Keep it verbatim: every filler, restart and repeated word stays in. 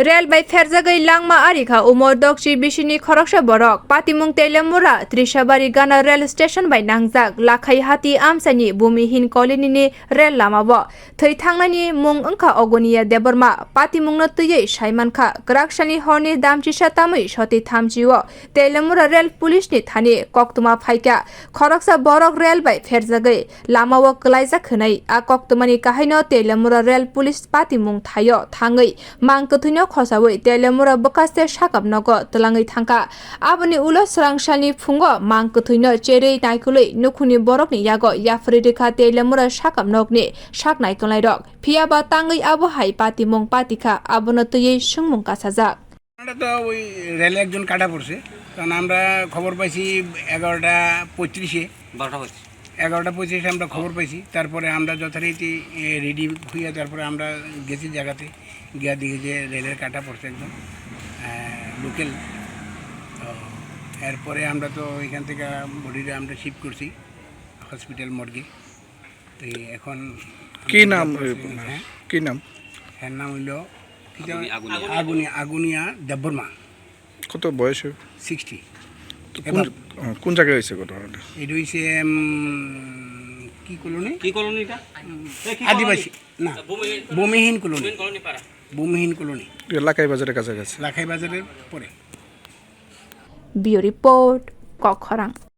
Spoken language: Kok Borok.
Rel bai pherjagwi langma arikha Umor Dokchi bisini khoroksa borok. Patimung Teilamura Trishabari Gana rel station bai nangjak Lakhai Hati amchaini Bumihin colony ni rel lamao. Thwi thangnani mung wngkha Oguniya Debbarma. Patimungno twiwi saimankha, kwraksani horni damchisa tamwi soti thamchi o Teilamura rel police ni thani koktwma phaikha. Khoroksa borok rel bai pherjagwi lamao kwlaijak hwnwi a koktwmani kahaino Teilamura rel police patimung thaio thangwi mang kwthwino khosaui Teilamura bwkhaste sakap nogo twlangwi thangkha. Aboni ulo swrangsalni phungo mang kwthwino cherwi naikolwi nukhungni borokni yago yapharwi rwkha Teilamura sakap nokni sak naikolnairok. Phiya ba tangwi abo hai patimung patikha, abono twiwi swngmung kasajak. আমরা তো ওই রেলে একজন কাটা পড়ছে, কারণ আমরা খবর পাইছি এগারোটা পঁয়ত্রিশে। বারোটা পঁচিশ। এগারোটা পঁচিশে আমরা খবর পাইছি। তারপরে আমরা যথারীতি, এ, রেডি হইয়া তারপরে আমরা গেছি জায়গাতে, গিয়া দেখি যে রেলের কাটা পড়ছে একদম, আহ, লোকাল। তো এরপরে আমরা তো এখান থেকে বডিটা আমরা শিফট করছি হসপিটাল মর্গে। তো এখন কি আমরা নাম যত ওই আছে, আপনার? হ্যাঁ? কি নাম? এর নাম হইল কি যেন? আগুনিয়া। আগুনিয়া, আগুনিয়া দেববর্মা। কত বয়স হবে? সিক্সটি। তো কোন, এবার আহ, কোন জায়গায় হয়েছে ঘটনাটা? এটা হইছে, উম, কি কলোনি? কি কলোনি এটা? উম, এ, কি আদিবাসী, কলোনি? না, ভূমিহীন কলোনি। ভূমিহীন কলোনি পাড়া। ভূমিহীন কলোনি। এটা লাখাই বাজারের কাছাকাছি। লাখাই বাজারের পরে। Bureau Report, Kokkhorang.